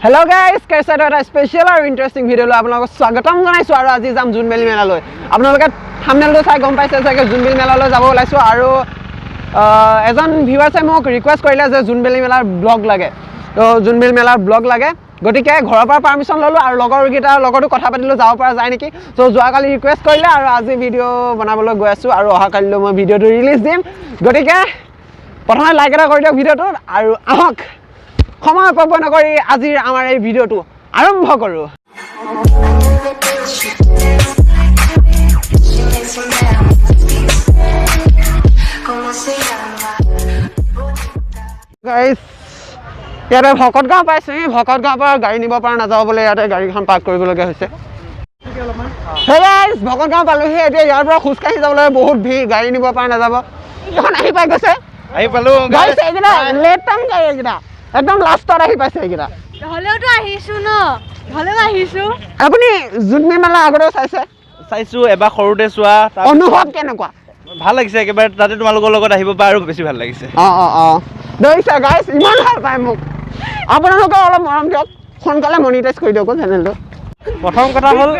Hello' guys, কেৰচাইডৰ এটা special আৰু interesting ভিডিঅ'লৈ আপোনালোকক স্বাগতম জনাইছোঁ। আৰু আজি যাম জোনবিল মেলালৈ। আপোনালোকে থামনেলটো চাই গম পাইছে চাগে, জোনবিল মেলালৈ যাব ওলাইছোঁ। আৰু এজন ভিউৱাৰ্ছে মোক ৰিকুৱেষ্ট কৰিলে যে জোনবিল মেলাৰ ব্লগ লাগে, তো জোনবিল মেলাৰ ব্লগ লাগে। গতিকে ঘৰৰ পৰা পাৰ্মিশ্যন ল'লোঁ আৰু লগৰকেইটাৰ লগতো কথা পাতিলোঁ, যাব পৰা যায় নেকি। চ' যোৱাকালি ৰিকুৱেষ্ট কৰিলে আৰু আজি ভিডিঅ' বনাবলৈ গৈ আছোঁ আৰু অহাকালিলৈ মই ভিডিঅ'টো ৰিলিজ দিম। গতিকে প্ৰথমে লাইক এটা কৰি দিয়ক ভিডিঅ'টোত আৰু আহক, সময় অপব্যয় নকৰি আজিৰ আমাৰ এই ভিডিঅ'টো আৰম্ভ কৰোঁ। She makes me mad. ¿Cómo se llama? Guys, ইয়াতে ভকত গাঁও পাইছোঁ। এই ভকত গাঁৱৰ পৰা গাড়ী নিব পৰা নাযাব বোলে, ইয়াতে গাড়ীখন পাৰ্ক কৰিবলগীয়া হৈছে। হে গাইজ, ভকত গাঁও পালোহি। এতিয়া ইয়াৰ পৰা খোজকাঢ়ি যাবলৈ বহুত ভিৰ, গাড়ী নিব পৰা নাযাব। এইখন আহি পাই গৈছে। আহি পালো। গাইজ, এইকেইটা লেট টাইম গাড়ী, এইকেইটা একদম লাষ্টত আহি পাইছে এইকেইটা। হ'লেওতো আহিছো ন, হ'লেও আহিছো। আপুনি জোনবিল মেলা আগতেও চাইছে? চাইছো, এবাৰ সৰুতে চোৱা। অনুভৱ কেনেকুৱা? ভাল লাগিছে একেবাৰে। তাতে তোমালোকৰ লগত আহিব পাৰা আৰু বেছি ভাল লাগিছে। অঁ, দেখিছে গাইজ, ইমান ভাল পায় মোক। আপোনালোকে অলপ মৰম দিয়ক, সোনকালে মনিটাইজ কৰি দিয়ক চেনেলটো। প্ৰথম কথা হ'ল,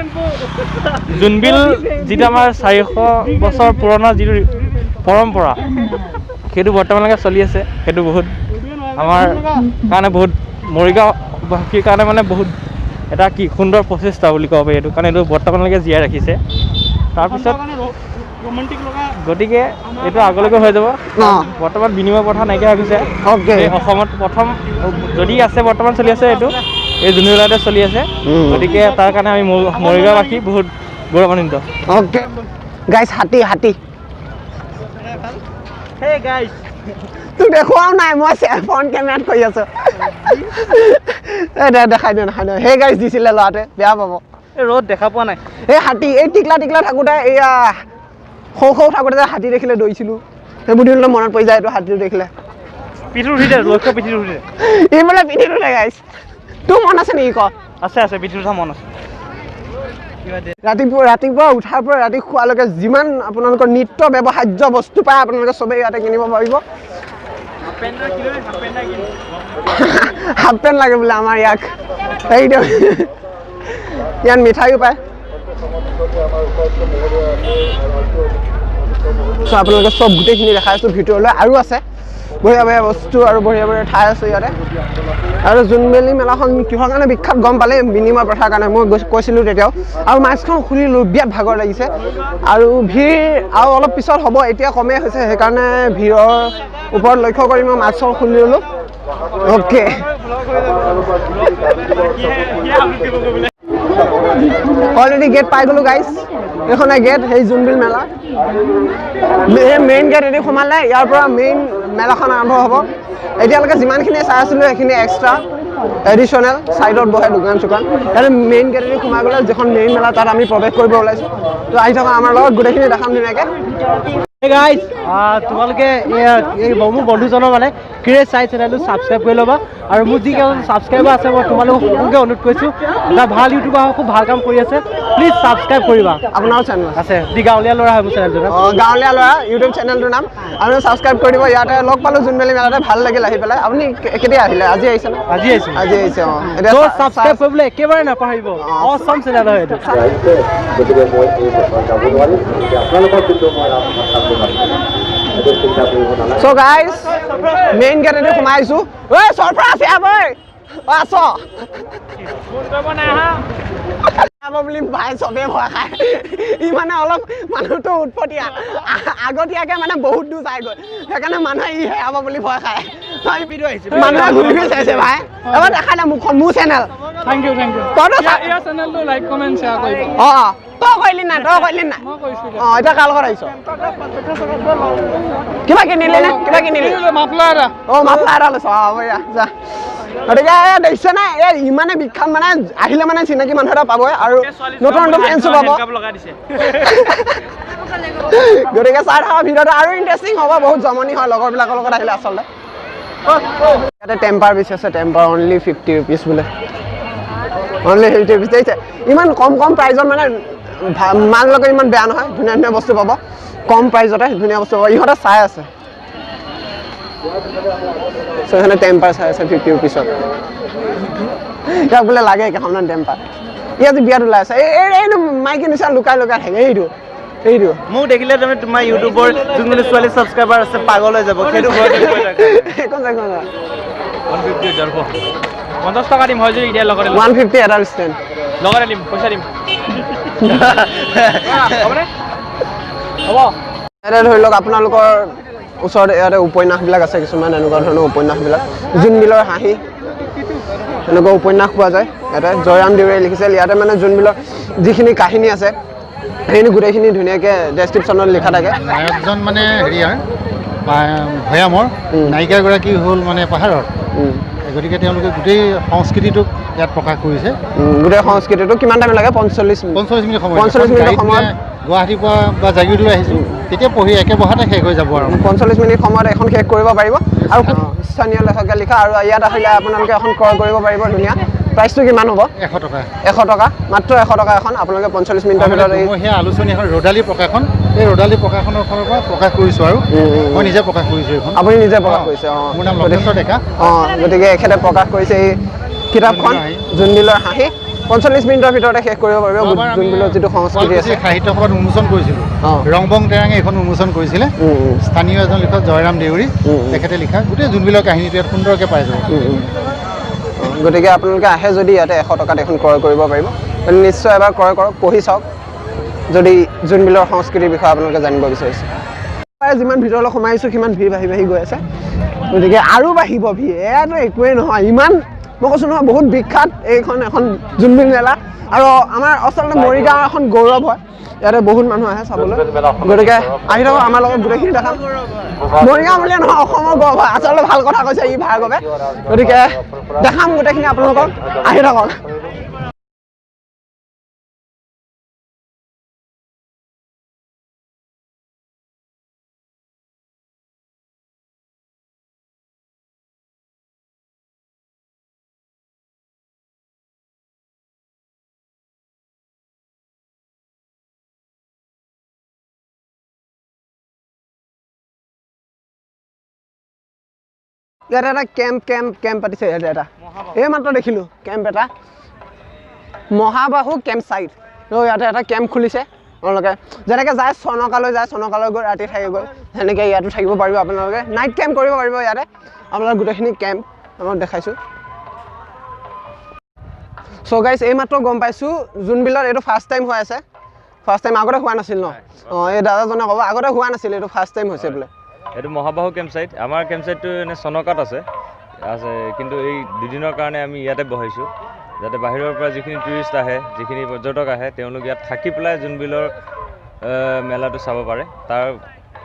জোনবিল যিটো আমাৰ 400 বছৰ পুৰণা যিটো পৰম্পৰা, সেইটো বৰ্তমানলৈকে চলি আছে। সেইটো বহুত আমাৰ কাৰণে, বহুত মৰিগাঁওবাসীৰ কাৰণে মানে বহুত এটা কি সুন্দৰ প্ৰচেষ্টা বুলি ক'ব পাৰি এইটো, কাৰণ এইটো বৰ্তমানলৈকে জীয়াই ৰাখিছে। তাৰপিছত গতিকে এইটো আগলৈকে হৈ যাব। বৰ্তমান বিনিময় প্ৰথা নাইকিয়া হৈ গৈছে। এই অসমত প্ৰথম যদি আছে, বৰ্তমান চলি আছে, এইটো এই জোনবিলতে চলি আছে। গতিকে তাৰ কাৰণে আমি মৰিগাঁওবাসী বহুত গৌৰৱান্বিত। অ'কে গাইজ, হাতী হাতী। Hey guys. তোক দেখুৱাও নাই, মই ফ্ৰণ্ট কেমেৰাত কৰি আছো। এই দে, দেখাই দে, দেখাই দে। সেই গাইজ দিছিলে ল'ৰাটোৱে, বেয়া পাব। এই ৰ'দ দেখা পোৱা নাই। এই হাতী, এই টিকলা টিকলা থাকোঁতে, এইয়া সৰু সৰু থাকোঁতে যে হাতী দেখিলে দৌৰিছিলোঁ, সেইবোৰ দিনলৈ মনত পৰি যায় এইটো হাতীটো দেখিলে। পিঠিত উঠি দে লক্ষ্য, পিঠিত উঠি দে। ই বোলে পিঠিত উঠে। গাইজ, তোৰ মন আছে নেকি ক? আছে আছে, পিঠিত উঠা মন আছে। ৰাতিপুৱা ৰাতিপুৱা উঠাৰ পৰা ৰাতি শোৱালৈকে যিমান আপোনালোকৰ নিত্য ব্যৱহাৰ্য বস্তু পায়, আপোনালোকে চবেই ইয়াতে কিনিব পাৰিব। হাফ পেণ্ট লাগে বোলে আমাৰ ইয়াক। এইটো ইয়াত মিঠাইও পায়। চ' আপোনালোকে চব গোটেইখিনি দেখাই আছোঁ ভিতৰলৈ। আৰু আছে বঢ়িয়া বঢ়িয়া বস্তু আৰু বঢ়িয়া বঢ়িয়া ঠাই আছে ইয়াতে। আৰু জোনবিল মেলাখন কিহৰ কাৰণে বিখ্যাত গম পালে, বিনিময় প্ৰথাৰ কাৰণে, মই কৈছিলোঁ তেতিয়াও। আৰু মাস্কখন খুলিলোঁ, বিৰাট ভাগৰ লাগিছে আৰু ভিৰ আৰু অলপ পিছত হ'ব, এতিয়া কমেই হৈছে। সেইকাৰণে ভিৰৰ ওপৰত লক্ষ্য কৰি মই মাস্কখন খুলি ল'লোঁ। অ'কে, অলৰেডি গেট পাই গ'লোঁ গাইজ। এইখনে গেট, সেই জোনবিল মেলা। এই মেইন গেট এদি সোমালে ইয়াৰ পৰা মেইন মেলাখন আৰম্ভ হ'ব। এতিয়ালৈকে যিমানখিনি চাই আছিলোঁ, সেইখিনি এক্সট্ৰা এডিশ্যনেল, ছাইডত বহে দোকান চোকান। ইয়াতে মেইন গেটেদি সোমাই গ'লে যিখন মেইন মেলা, তাত আমি প্ৰৱেশ কৰিব ওলাইছোঁ। তো আহি থকা আমাৰ লগত, গোটেইখিনি দেখাম ধুনীয়াকৈ। গাইজ, তোমালোকে এই মোৰ বন্ধুজনৰ মানে ক্ৰেজ চাই চেনেলটো ছাবস্ক্ৰাইব কৰি ল'বা। আৰু মোৰ যিকেইজন ছাবস্ক্ৰাইবাৰ আছে, মই তোমালোকক সকলোকে অনুৰোধ কৰিছোঁ, এটা ভাল ইউটিউবাৰ হয়, খুব ভাল কাম কৰি আছে, প্লিজ ছাবস্ক্ৰাইব কৰিবা। আপোনাৰো চেনেল আছে, দি গাঁৱলীয়া ল'ৰা হয় মোৰ চেনেলটোৰ নাম। অঁ, গাঁৱলীয়া ল'ৰা ইউটিউব চেনেলটোৰ নাম, আপুনি ছাবস্ক্ৰাইব কৰি দিব। ইয়াতে লগ পালোঁ জোনবিল মেলাতে, ভাল লাগিল আহি পেলাই। আপুনি কেতিয়া আহিলে? আজি আহিছে নে? আজি আহিছোঁ। আজি আহিছে, অঁ। এতিয়া ত' ছাবস্ক্ৰাইব কৰিবলৈ একেবাৰে নাপাহৰিব। অ'চাম চেনেল হয় এইটো। আহিছে, গতিকে মই এই বছৰ যাব নোৱাৰিম। গতিকে আপোনালোকৰ কিন্তু মই ৰাজপথ থাকিব পাৰিম, সেইটো চিন্তা কৰিব নালাগে। চ' গাইজ, মেইন গেটেদি সোমাই আহিছোঁ। ঐ চৰফৰাজ, এয়া বৈ। অ আছ যাব বুলি ভাই, চবেই ভয় খায়। ই মানে অলপ মানুহটো উৎপতীয়া, আগতীয়াকে মানে বহুত দূৰ যায়গৈ, সেইকাৰণে মানুহে ই হেৰাব বুলি ভয় খায়। মানুহে ঘূৰি ঘূৰি চাইছে। ভাই, এবাৰ দেখাই দে মুখখন। মোৰ channel. Thank you, thank you. তইতো ইয়াৰ চেনেলটো লাইক, কমেণ্ট, শ্বেয়াৰ কৰিব। অঁ, তই কৰিলি নাই? তই কৰিলি নাই? মই কৰিছোঁ। অঁ, এতিয়া কাৰ লগত আহিছ? কিবা কিনিলি নে? কিবা কিনিলি? মাফলাৰ এটা। অঁ, মাফলাৰ এটা লৈছ। অঁ, বঢ়িয়া, যা। গতিকে এই দেখিছে নাই, এই ইমানে বিখ্যাত, মানে আহিলে মানে চিনাকি মানুহ এটা পাবই আৰু নতুন নতুন ফ্ৰেণ্ডছো পাব। লগাই দিছে। গতিকে চাই থকা ভিডিঅ'টো আৰু ইণ্টাৰেষ্টিং হ'ব, বহুত জমনি হয় লগৰবিলাকৰ লগত আহিলে আচলতে। ইয়াতে টেম্পাৰ বেছি আছে, টেম্পাৰ অনলি 50 ৰুপিজ বোলে, অনলি 50 ৰুপিজ। দেখিছে, ইমান কম কম প্ৰাইজত, মানে মাল লগত ইমান বেয়া নহয়, ধুনীয়া ধুনীয়া বস্তু পাব, কম প্ৰাইজতে ধুনীয়া বস্তু পাব। ইহঁতে চাই আছে। চ' ইহঁতে টেম্পাৰ চাই আছে 50 ৰুপিজত। ইয়াক বোলে লাগে কেইখনমান টেম্পাৰ। ই আজি বিয়াত ওলাই আছে, এইটো মাইকী নিচিনা লুকাই লুকাই থাকে। এইটো এইটো মোক দেখিলে তুমি তোমাৰ ইউটিউবৰ যোনখিনি ছোৱালী ছাবস্ক্ৰাইবাৰ আছে পাগল হৈ যাব। সেইটো 50 টকা দিম হয় যদি এতিয়া লগতে 150 এডাল ষ্টেণ্ড লগতে দিম, পইচা দিম। হ'ব। ইয়াতে ধৰি লওক আপোনালোকৰ ওচৰত ইয়াতে উপন্যাসবিলাক আছে, কিছুমান এনেকুৱা ধৰণৰ উপন্যাসবিলাক, জোনবিলৰ হাঁহি এনেকুৱা উপন্যাস পোৱা যায় ইয়াতে। জয়ৰাম দেউৰীয়ে লিখিছিল। ইয়াতে মানে জোনবিলৰ যিখিনি কাহিনী আছে সেইখিনি গোটেইখিনি ধুনীয়াকৈ ডেছক্ৰিপশ্যনত লিখা থাকে। নায়কজন মানে হেৰিয়াৰ ভৈয়ামৰ, নায়িকাগৰাকী হ'ল মানে পাহাৰৰ। গতিকে তেওঁলোকে গোটেই সংস্কৃতিটোক ইয়াত প্ৰকাশ কৰিছে। গোটেই সংস্কৃতিটো কিমান টাইম লাগে? 45 মিনিট সময়। 45 মিনিট সময়ত গুৱাহাটীৰ পৰা বা জাগিৰোডলৈ আহিছোঁ, তেতিয়া পঢ়ি একে বহাতে শেষ হৈ যাব আৰু 45 মিনিট সময়ত এখন শেষ কৰিব পাৰিব। আৰু স্থানীয় লেখকে লিখা। আৰু ইয়াত আহিলে আপোনালোকে এখন ক্ৰয় কৰিব পাৰিব ধুনীয়া। প্ৰাইচটো কিমান হ'ব? 100 টকা। 100 টকা, মাত্ৰ 100 টকা এখন। আপোনালোকে 45 মিনিটৰ ভিতৰত। মই সেই আলোচনী এখন ৰ'দালি প্ৰকাশন, এই ৰ'দালি প্ৰকাশনৰ ফালৰ পৰা প্ৰকাশ কৰিছোঁ আৰু মই নিজে প্ৰকাশ কৰিছোঁ এইখন। আপুনি নিজে প্ৰকাশ কৰিছে? অঁ, মোৰ নাম লক্ষেশ্বৰ ডেকা। অঁ, গতিকে এখেতে প্ৰকাশ কৰিছে এই কিতাপখন জোনবিলৰ হাঁহি। 45 মিনিটৰ ভিতৰতে শেষ কৰিব পাৰিব জোনবিলৰ যিটো সংস্কৃতি আছে। সাহিত্য সভাত উন্মোচন কৰিছিলোঁ, ৰংবং টেৰাঙে এইখন উন্মোচন কৰিছিলে। স্থানীয় এজন লিখক জয়ৰাম দেউৰী, তেখেতে লিখা গোটেই জোনবিলৰ কাহিনীটো ইয়াত সুন্দৰকৈ পাই যাব। গতিকে আপোনালোকে আহে যদি ইয়াতে 100 টকাত এখন ক্ৰয় কৰিব পাৰিব। নিশ্চয় এবাৰ ক্ৰয় কৰক, পঢ়ি চাওক যদি জোনবিলৰ সংস্কৃতিৰ বিষয়ে আপোনালোকে জানিব বিচাৰিছে। যিমান ভিতৰলৈ সোমাই আহিছোঁ সিমান ভিৰ বাঢ়ি বাঢ়ি গৈ আছে, গতিকে আৰু বাঢ়িব ভিৰ। এয়াতো একোৱেই নহয়, ইমান মই কৈছোঁ নহয়, বহুত বিখ্যাত এইখন এখন জোনবিল মেলা। আৰু আমাৰ আচলতে মৰিগাঁৱৰ এখন গৌৰৱ হয়, ইয়াতে বহুত মানুহ আহে চাবলৈ। গতিকে আহি থাকক আমাৰ লগত, গোটেইখিনি দেখাম। মৰিগাঁও বুলিয়ে নহয়, অসমৰ গৌৰৱ হয়। আচলতে ভাল কথা কৈছে ই ভাৰ্গৱে। গতিকে দেখাম গোটেইখিনি আপোনালোকক, আহি থাকক। ইয়াতে এটা কেম্প কেম্প কেম্প পাতিছে। ইয়াতে এটা এই মাত্ৰ দেখিলোঁ কেম্প এটা, মহাবাহু কেম্প চাইট। ইয়াতে এটা কেম্প খুলিছে আপোনালোকে। যেনেকৈ যায় চনকালৈ যায়, চনকালৈ গৈ ৰাতি থাকি গৈ, সেনেকৈ ইয়াতো থাকিব পাৰিব আপোনালোকে। নাইট কেম্প কৰিব পাৰিব ইয়াতে। আপোনালোক গোটেইখিনি কেম্প আপোনালোক দেখাইছোঁ। চ' গাইজ, এইমাত্ৰ গম পাইছোঁ জোনবিলত এইটো ফাৰ্ষ্ট টাইম হৈ আছে। ফাৰ্ষ্ট টাইম, আগতে হোৱা নাছিল ন? অঁ, এই দাদাজনে ক'ব আগতে হোৱা নাছিল, এইটো ফাৰ্ষ্ট টাইম হৈছে বোলে। এইটো মহাবাহু কেম্প চাইট। আমাৰ কেম্প চাইটটো এনে চনকাত আছে, কিন্তু এই দুদিনৰ কাৰণে আমি ইয়াতে বহাইছোঁ, যাতে বাহিৰৰ পৰা যিখিনি টুৰিষ্ট আহে, যিখিনি পৰ্যটক আহে, তেওঁলোক ইয়াত থাকি পেলাই জোনবিলৰ মেলাটো চাব পাৰে। তাৰ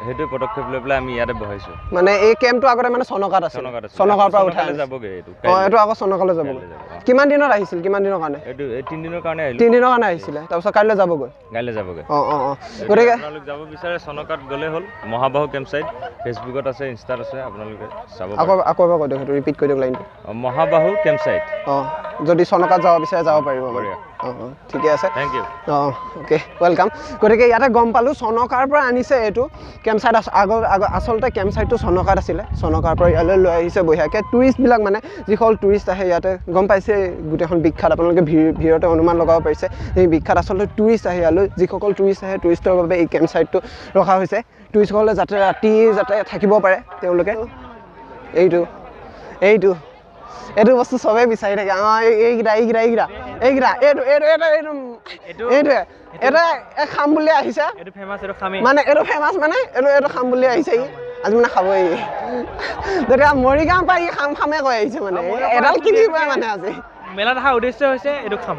সেইটো পদক্ষেপ লৈ পেলাই আমি ইয়াতে বহাইছোঁ। মানে এই কেম্পটো আগতে মানে চনকাত আছিল, চনকাৰ পৰা উঠাই যাবগৈ এইটো। অঁ, এইটো আকৌ চনকালৈ যাবগৈ। কিমান দিনত আহিছিল? কিমান দিনৰ কাৰণে? এইটো এই 3 দিনৰ কাৰণে আহিলোঁ। 3 দিনৰ কাৰণে আহিছিলে, তাৰপিছত কাইলৈ যাবগৈ। কাইলৈ যাবগৈ। অঁ অঁ অঁ, গতিকে আপোনালোক যাব বিচাৰে চনকাত গ'লে হ'ল। মহাবাহু কেম্প চাইট ফেচবুকত আছে, ইনষ্টাত আছে, আপোনালোকে চাব। আকৌ এবাৰ কৈ দিয়ক, সেইটো ৰিপিট কৰি দিয়ক লাইনটো। মহাবাহু কেম্প চাইট। অঁ, যদি চনকাত যাব বিচাৰে যাব পাৰিব। অঁ অঁ, ঠিকে আছে, thank U. অঁ, অ'কে, welcome. গতিকে ইয়াতে গম পালোঁ চনকাৰ পৰা আনিছে এইটো কেম্প চাইট। আগৰ আচলতে কেম্প চাইটটো চনকাত আছিলে, চনকাৰ পৰা ইয়ালৈ লৈ আহিছে বঢ়িয়াকৈ। টুৰিষ্টবিলাক মানে যিসকল টুৰিষ্ট আহে ইয়াতে গম পাইছে গোটেইখন বিখ্যাত। আপোনালোকে ভিৰতে অনুমান লগাব পাৰিছে এই বিখ্যাত। আচলতে টুৰিষ্ট আহে ইয়ালৈ, যিসকল টুৰিষ্ট আহে টুৰিষ্টৰ বাবে এই কেম্প চাইটটো ৰখা হৈছে। টুৰিষ্টসকলে যাতে ৰাতি যাতে থাকিব পাৰে তেওঁলোকে। এইটো এইটো এইটো বস্তু চবেই বিচাৰি থাকে। অঁ, এইকেইটা এইকেইটা এইকেইটা এইকেইটা এইটো এইটো এইটো এইটো এইটোৱে এটা খাম বুলি আহিছে। মানে এইটো ফেমাছ, মানে এইটো এইটো খাম বুলি আহিছে ই আজি, মানে খাবই। তেতিয়া মৰিগাঁও পৰা ই খাম খামে কৈ আহিছে, মানে এডাল কিনিবই মানে আজি। মেলাত অহাৰ উদ্দেশ্য হৈছে এইটো খাম,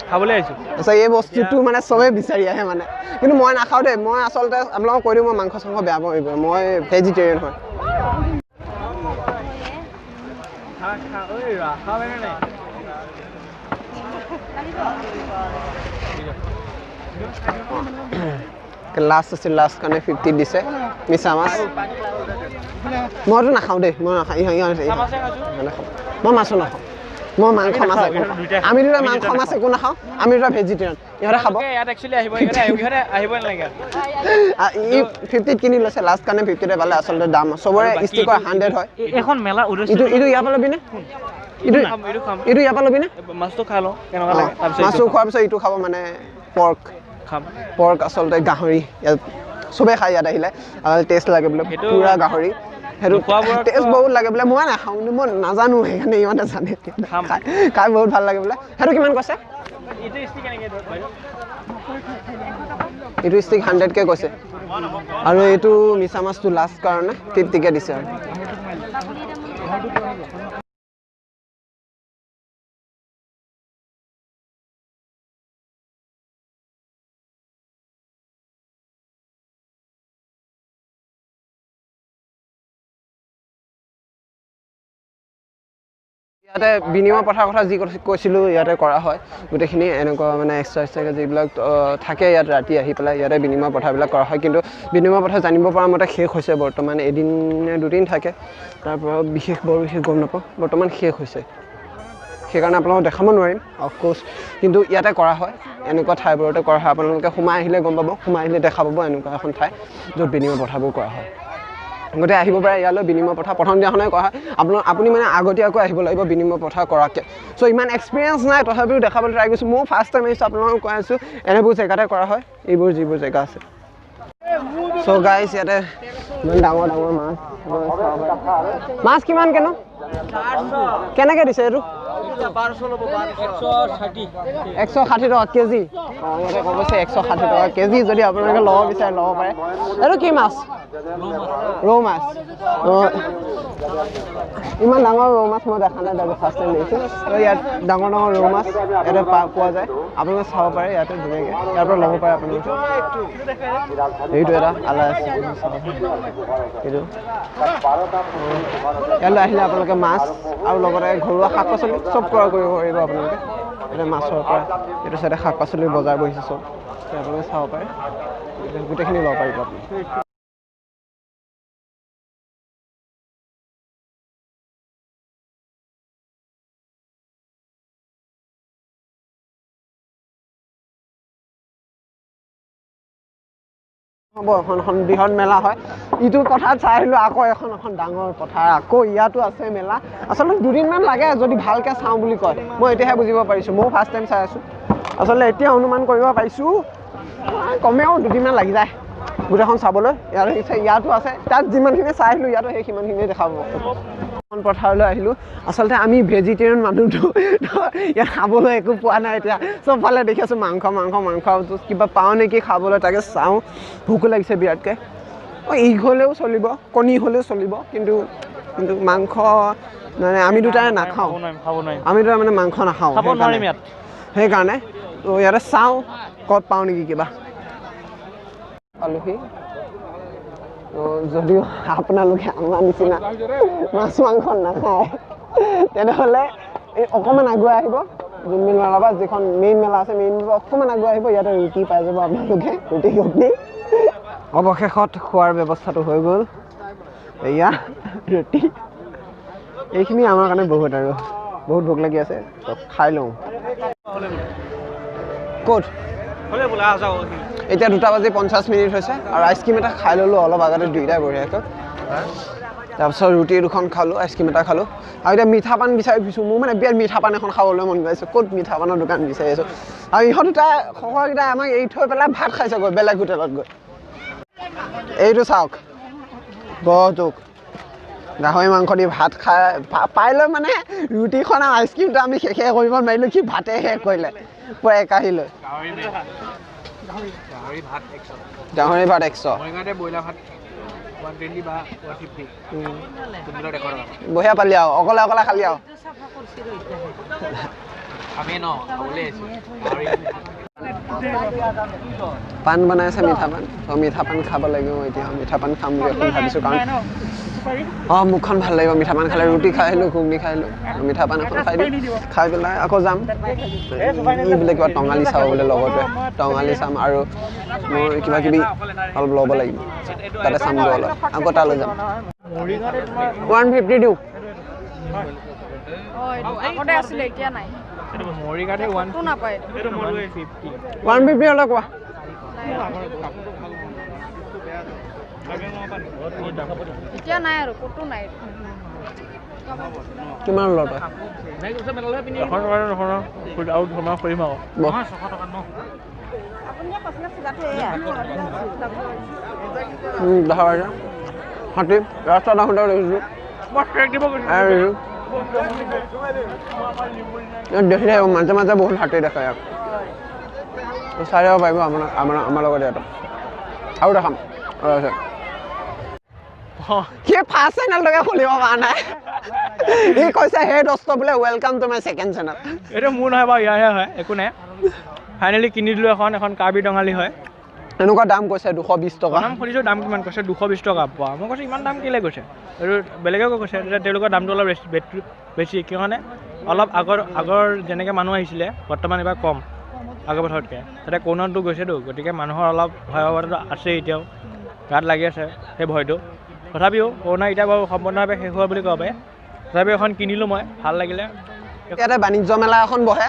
খাবলৈ আহিছোঁ। আচ্ছা, এই বস্তুটো মানে চবেই বিচাৰি আহে মানে, কিন্তু মই নাখাওঁ দেই। মই আচলতে আপোনালোকক কৈ দিওঁ, মই মাংস চাংস বেয়া পাওঁ এইবোৰ, মই ভেজিটেৰিয়ান হয়। লাষ্ট আছিল, লাষ্ট কাৰণে 50 দিছে মিছা মাছ। মইতো নাখাওঁ দেই, মই নাখাওঁ। নাখাওঁ, মই মাছো নাখাওঁ, মই মাংস মাছ একো নাখাওঁ। আমি দুটা মাংস মাছ একো নাখাওঁ, আমি দুটা ভেজিটেৰিয়ান। ইহঁতে খাব। ই 50 কিনি লৈছে লাষ্ট কাৰণে 50তে পালে। আচলতে দাম চবৰে ষ্টিকৰ 100 হয়। এইখন মেলা ইটো ইটো ইয়াৰ পৰা ল'বিনে? এইটো এইটো ইয়াৰ পৰা ল'বিনে? মাছটো খাই লওঁ কেনেকুৱা লাগে। মাছটো খোৱাৰ পিছত এইটো খাব, মানে পৰ্ক খাম। পৰ্ক আচলতে গাহৰি ইয়াত চবেই খায়, ইয়াত আহিলে টেষ্ট লাগে বোলে, পুৰা গাহৰি। সেইটো টেষ্ট বহুত লাগে বোলে। মই নাখাওঁ, মই নাজানো, সেইকাৰণে ইমান নাজানে। খাই বহুত ভাল লাগে বোলে। সেইটো কিমান কৈছে? এইটো ষ্টিক 100কে কৈছে। আৰু এইটো মিছা মাছটো লাষ্ট কাৰণে 50কে দিছে। আৰু ইয়াতে বিনিময় প্ৰথাৰ কথা যি কৈছিলোঁ, ইয়াতে কৰা হয় গোটেইখিনি। এনেকুৱা মানে এক্সট্ৰা এক্সট্ৰাকৈ যিবিলাক থাকে ইয়াত ৰাতি আহি পেলাই ইয়াতে বিনিময় প্ৰথাবিলাক কৰা হয়। কিন্তু বিনিময় প্ৰথা জানিব পৰা মতে শেষ হৈছে বৰ্তমান, এদিন নে দুদিন থাকে, তাৰপৰা বিশেষ বৰ বিশেষ গম নাপাওঁ। বৰ্তমান শেষ হৈছে, সেইকাৰণে আপোনালোকক দেখাব নোৱাৰিম অফক'ৰ্চ। কিন্তু ইয়াতে কৰা হয়, এনেকুৱা ঠাইবোৰতে কৰা হয়। আপোনালোকে সোমাই আহিলে গম পাব, সোমাই আহিলে দেখা পাব এনেকুৱা এখন ঠাই য'ত বিনিময় প্ৰথাবোৰ কৰা হয়। গোটেই আহিব পাৰে ইয়ালৈ। বিনিময় প্ৰথা প্ৰথম দিনাখনে কৰা হয়। আপুনি মানে আগতীয়াকৈ আহিব লাগিব বিনিময় প্ৰথা কৰাকৈ। চ' ইমান এক্সপিৰিয়েঞ্চ নাই, তথাপিও দেখাবলৈ ট্ৰাই কৰিছোঁ। ময়ো ফাৰ্ষ্ট টাইম আহিছোঁ, আপোনালোকক কৈ আছোঁ এনেবোৰ জেগাতে কৰা হয়, এইবোৰ যিবোৰ জেগা আছে। চ' গাইজ, ইয়াতে ইমান ডাঙৰ ডাঙৰ মাছ। মাছ কিমান কেনো কেনেকৈ দিছে এইটো? 160 টকা কেজি। অঁ, ইয়াতে ক'ব গৈছে 160 টকা কেজি। যদি আপোনালোকে ল'ব বিচাৰে ল'ব পাৰে। এইটো কি মাছ? ৰৌ মাছ। অঁ, ইমান ডাঙৰ ৰৌ মাছ মই দেখা নাই দাদা, ফাৰ্ষ্ট টাইম দেখিছোঁ। আৰু ইয়াত ডাঙৰ ডাঙৰ ৰৌ মাছ ইয়াতে পোৱা যায়, আপোনালোকে চাব পাৰে ইয়াতে ধুনীয়াকৈ, ইয়াৰ পৰা ল'ব পাৰে আপোনালোকে। এইটো এটা আলা আছে, এইটো ইয়ালৈ আহিলে আপোনালোকে মাছ আৰু লগতে ঘৰুৱা শাক পাচলি চব ক্ৰয় কৰিব পাৰিব আপোনালোকে। ইয়াতে মাছৰ পৰা এইটো চাইডে শাক পাচলিৰ বজাৰ বহিছে চব, আপোনালোকে চাব পাৰে, গোটেইখিনি ল'ব পাৰিব আপুনি। হ'ব, এখন এখন বৃহৎ মেলা হয়। ইটো পথাৰত চাই আহিলোঁ, আকৌ এখন এখন ডাঙৰ পথাৰ, আকৌ ইয়াতো আছে মেলা। আচলতে দুদিনমান লাগে যদি ভালকৈ চাওঁ বুলি কয়। মই এতিয়াহে বুজিব পাৰিছোঁ, ময়ো ফাৰ্ষ্ট টাইম চাই আছোঁ। আচলতে এতিয়া অনুমান কৰিব পাৰিছোঁ কমেও দুদিনমান লাগি যায় গোটেইখন চাবলৈ। ইয়াত ইয়াতো আছে, তাত যিমানখিনি চাই আহিলোঁ ইয়াতো সেই সিমানখিনিয়ে দেখা পাব। এখন পথাৰলৈ আহিলোঁ। আচলতে আমি ভেজিটেৰিয়ান মানুহটো, ইয়াত খাবলৈ একো পোৱা নাই। এতিয়া চবফালে দেখি আছোঁ মাংস মাংস মাংস, কিবা পাওঁ নেকি খাবলৈ তাকে চাওঁ। ভোকো লাগিছে বিৰাটকৈ। অঁ, ইগ হ'লেও চলিব, কণী হ'লেও চলিব, কিন্তু কিন্তু মাংস মানে আমি দুটাই নাখাওঁ। আমি দুটা মানে মাংস নাখাওঁ, সেইকাৰণে তো ইয়াতে চাওঁ ক'ত পাওঁ নেকি কিবা। পালোহি। যদিও আপোনালোকে আমাৰ নিচিনা মাছ মাংস নাখায়, তেনেহ'লে এই অকণমান আগুৱাই আহিব জোনবিল মেলাৰ পৰা যিখন মেইন মেলা আছে, মেইন অকণমান আগুৱাই আহিব, ইয়াতে ৰুটি পাই যাব আপোনালোকে, ৰুটি ঘুগনি। অৱশেষত খোৱাৰ ব্যৱস্থাটো হৈ গ'ল। এয়া ৰুটি, এইখিনি আমাৰ কাৰণে বহুত, আৰু বহুত ভোক লাগি আছে, তো খাই লওঁ। ক'ত এতিয়া 2:50 হৈছে আৰু আইচক্ৰীম এটা খাই ল'লোঁ অলপ আগতে দুইটাই বঢ়িয়াকৈ। তাৰপিছত ৰুটি দুখন খালোঁ, আইচক্ৰীম এটা খালোঁ। আৰু এতিয়া মিঠা পান বিচাৰি ফুৰিছোঁ। মোৰ মানে বিৰাট মিঠা পান এখন খাবলৈ মন গৈ আছে, ক'ত মিঠা পানৰ দোকান বিচাৰি আছোঁ। আৰু ইহঁত দুটাই শহুৰকেইটাই আমাক এৰি থৈ পেলাই ভাত খাইছেগৈ বেলেগ হোটেলত গৈ। এইটো চাওক, গহটোক গাহৰি মাংস দি ভাত খাই পাই লৈ মানে ৰুটিখন আৰু আইচক্ৰীমটো আমি শেষে কৰিব নোৱাৰিলোঁ, কি ভাতে শেষ কৰিলে পূৰা একাহী লৈ। গাহৰি ভাত 100, বঢ়িয়া পালি আৰু অকলে অকলে খালি আৰু। পাণ বনাই আছে, মিঠা পাণ। মিঠা পাণ খাব লাগিব এতিয়া, মিঠা পাণ খাম বুলি এখন ভাবিছোঁ, কাৰণ অঁ মুখখন ভাল লাগিব মিঠা পাণ খালে। ৰুটি খাই আহিলোঁ, ঘুগনি খাই আহিলোঁ, মিঠা পাণ এখন খাই দিওঁ, খাই পেলাই আকৌ যাম ই বোলে কিবা টঙালি চাব বোলে লগতে, টঙালি চাম আৰু মোৰ কিবা কিবি অলপ ল'ব লাগিব, তাতে চামগৈ অলপ, আকৌ তালৈ যাম। 150 দিওঁ। 150 হ'লে কোৱা। এতিয়া নাই আৰু ক'তো নাই। কিমান ল তই? এখন আৰু ধৰ্মা কৰিম আকৌ। দেখা পাইছা হাতী ৰাস্তাত আহোঁতে দেখিছোঁ, দেখি থাকিব মাজে মাজে বহুত হাতী দেখা ইয়াত। চাই যাব পাৰিব আপোনাৰ আমাৰ আমাৰ লগত ইয়াত আৰু দেখাম। সি ফাৰ্ষ্ট চেনেলটোকে খুলিব পৰা নাই, সি কৈছে হে দোস্ত বোলে welcome to my second channel. এইটো মোৰ নহয় বাৰু, ইয়াৰহে হয়, একো নাই। ফাইনেলি কিনি দিলোঁ এখন, এখন কাৰ্বি টঙালি হয়। এনেকুৱা দাম কৈছে 220 টকা। দাম সুধিছোঁ, দাম কিমান কৈছে? 220 টকা। পোৱা মই কৈছোঁ ইমান দাম কেলৈ কৈছে? এইটো বেলেগেও কৈছে তেতিয়া তেওঁলোকৰ দামটো অলপ বেছি, কিয় কাৰণে অলপ আগৰ যেনেকৈ মানুহ আহিছিলে বৰ্তমান এইবাৰ কম আগৰ বছৰতকৈ। তাতে কৰোণাটো গৈছেতো, গতিকে মানুহৰ অলপ ভয়াৱহতাটো আছেই, এতিয়াও গাত লাগি আছে সেই ভয়টো। তথাপিও কৰোণা এতিয়া বাৰু সম্পূৰ্ণভাৱে শেষ হোৱা বুলি ক'ব পাৰি। তথাপিও এখন কিনিলোঁ মই, ভাল লাগিলে। ইয়াতে বাণিজ্য মেলা এখন বহে।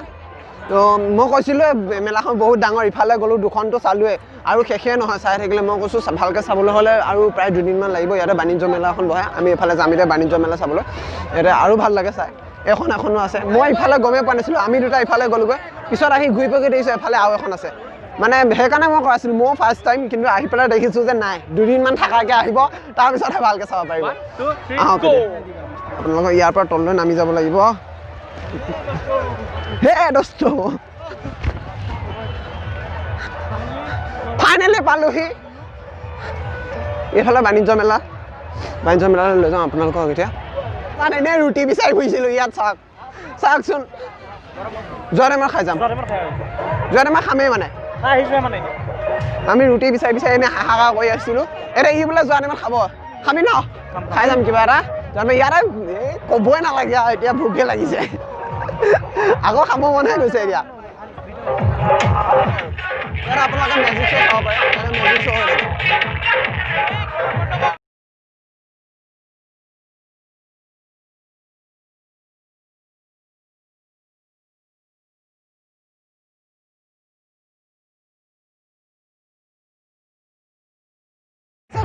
তো মই কৈছিলোঁ মেলাখন বহুত ডাঙৰ, ইফালে গ'লোঁ দুখনটো চালোঁৱেই আৰু শেষেই নহয় চাই থাকিলে। মই কৈছোঁ ভালকৈ চাবলৈ হ'লে আৰু প্ৰায় দুদিনমান লাগিব। ইয়াতে বাণিজ্য মেলা এখন বহে, আমি এইফালে যাম এতিয়া বাণিজ্য মেলা চাবলৈ। ইয়াতে আৰু ভাল লাগে চাই। এখন এখনো আছে, মই ইফালে গমেই পোৱা নাছিলোঁ, আমি দুটা ইফালে গ'লোগৈ, পিছত আহি ঘূৰি পকি দেখিছোঁ এফালে আৰু এখন আছে। মানে সেইকাৰণে মই কৈ আছিলোঁ ময়ো ফাৰ্ষ্ট টাইম, কিন্তু আহি পেলাই দেখিছোঁ যে নাই, দুদিনমান থকাকৈ আহিব, তাৰপিছতহে ভালকৈ চাব পাৰিব। আহক আপোনালোকৰ ইয়াৰ পৰা তললৈ নামি যাব লাগিব। হে দোস্ত ফাইনেলি পালোহি। এইফালে বাণিজ্য মেলা, বাণিজ্য মেলালৈ লৈ যাওঁ আপোনালোকক এতিয়া। তাত এনেই ৰুটি বিচাৰি ফুৰিছিলোঁ ইয়াত, চাওক চাওকচোন। যোৱা টাইমত খাই যাম, যোৱা টাইমত খামেই মানে। আমি ৰুটি বিচাৰি বিচাৰি এনেই হাহাকাৰ কৰি আছিলোঁ। এতিয়া ই বোলে যোৱা টাইমত খাব, খাবি ন? খাই যাম কিবা এটা। ইয়াতে ক'বই নালাগে আৰু, এতিয়া ভোকে লাগিছে, আকৌ খাব মনহে গৈছে এতিয়া। ইয়াত আপোনালোকে মেজিক শ্ব' চাব পাৰে, মেজিক শ্ব' হৈ থাকে।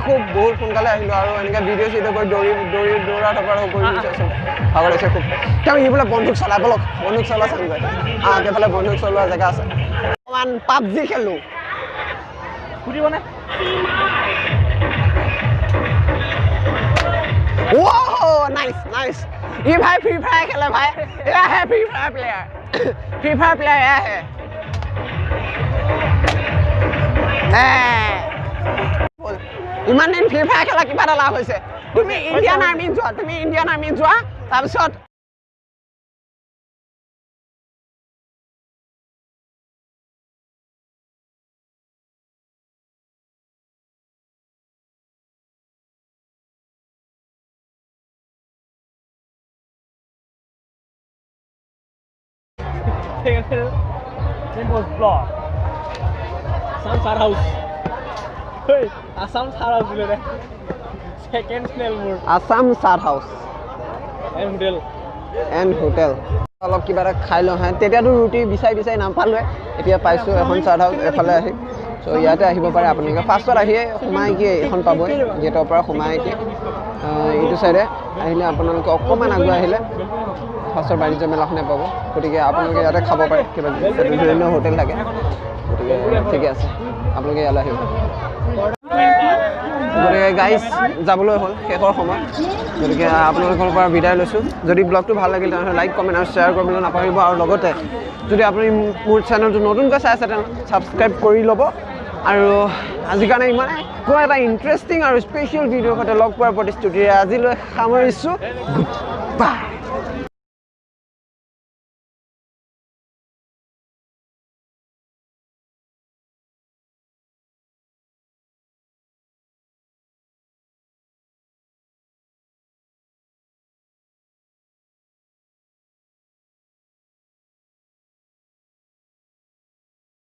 খুব বহুত সোনকালে আহিলোঁ আৰু এনেকৈ ভিডিঅ' চিডিঅ' কৰি দৌৰি দৌৰি দৌৰা টপৰা কৰি ভাগৰ লাগিছে খুব। তেওঁ ই বোলে বন্দুক চলাই, বলক বন্দুক চলোৱা চামগৈ। আগেফালে বন্দুক চলোৱা জেগা আছে। অকণমান পাবজি খেলোঁ। Nice nice. ই ভাই ফ্ৰী ফায়াৰ খেলে ভাই, এয়াহে free fire player, free fire player এয়াহে। ইমান দিন ফ্ৰী ফায়াৰ খেলা কিবা এটা লাভ হৈছে। তুমি ইণ্ডিয়ান আৰ্মিত যোৱা, তুমি ইণ্ডিয়ান আৰ্মিত যোৱা, তাৰপিছত Assam Chaat house and hotel. অলপ কিবা এটা খাই লওঁ। তেতিয়াতো ৰুটি বিচাৰি বিচাৰি নাপালোৱে, এতিয়া পাইছোঁ এখন চাট হাউচ এফালে আহি। চ' ইয়াতে আহিব পাৰে আপোনালোকে। ফাৰ্ষ্টত আহিয়ে সোমাই কি এইখন পাবই, গেটৰ পৰা সোমাই কি এইটো চাইডে আহিলে আপোনালোকে অকণমান আগুৱাই আহিলে ফাৰ্ষ্টৰ বাণিজ্য মেলাখনে পাব। গতিকে আপোনালোকে ইয়াতে খাব পাৰে, কিবা বিভিন্ন হোটেল থাকে। গতিকে ঠিকে আছে, আপোনালোকে ইয়ালৈ আহিব। গতিকে গাইজ যাবলৈ হ'ল, শেষৰ সময়। গতিকে আপোনালোকৰ পৰা বিদায় লৈছোঁ। যদি ব্লগটো ভাল লাগিল তেনেহ'লে লাইক, কমেণ্ট আৰু শ্বেয়াৰ কৰিবলৈ নাপাহৰিব। আৰু লগতে যদি আপুনি মোৰ চেনেলটো নতুনকৈ চাই আছে তেনেহ'লে ছাবস্ক্ৰাইব কৰি ল'ব। আৰু আজিৰ কাৰণে ইমানে, কোনো এটা ইণ্টাৰেষ্টিং আৰু স্পেচিয়েল ভিডিঅ'ৰ সৈতে লগ পোৱাৰ প্ৰতিশ্ৰুতিৰে আজিলৈ সামৰিছোঁ। Good bye.